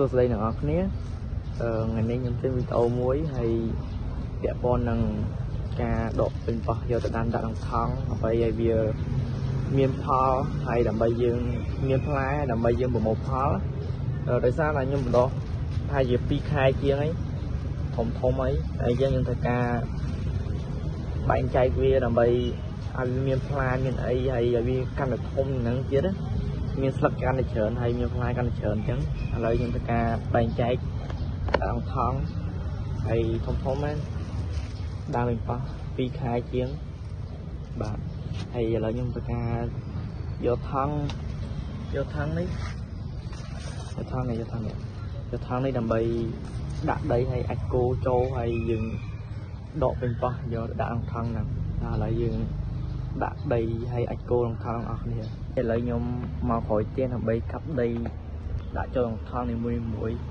សួស្តីអ្នកនរគ្នាថ្ងៃនេះខ្ញុំចេញវីដេអូមួយហើយពាក់ព័ន្ធនឹងការដកពេញប៉ោះយកទៅដាំដាក់ក្នុងថង់ដើម្បីឲ្យវាមានផលហើយដើម្បីយើងមានផ្លែដើម្បីយើងប្រមូលផលដោយសារតែខ្ញុំបណ្ដោះប្រហែលជា2ខែជាងហើយធំធំអីហើយយើងនឹងធ្វើការបែងចែកវាដើម្បីឲ្យវាមានផ្លែមានអីហើយឲ្យវាកាន់តែធំហ្នឹងទៀតណាមានស្លឹកកាន់តែច្រើនហើយមានផ្លែកាន់តែច្រើនអញ្ចឹងឥឡូវខ្ញុំធ្វើការបែងចែកដាក់ថង់ហើយធំធំហ្នឹងដើមវិញប៉ោះ2ខែជាងបាទហើយឥឡូវខ្ញុំធ្វើការយកថង់យកថង់នេះយកថង់នេះយកថង់នេះយកថង់នេះដើម្បីដាក់ដីហើយអាចគោចូលហើយយើងដកពេញប៉ោះយកទៅដាក់ក្នុងថង់ហ្នឹងឥឡូវយើងដាក់ដីហើយអាចគោក្នុងថង់អស់គ្នាឥឡូវខ្ញុំមកក្រោយផ្ទះដើម្បីកាប់ដីដាក់ចូលក្នុងថង់នីមួយៗ។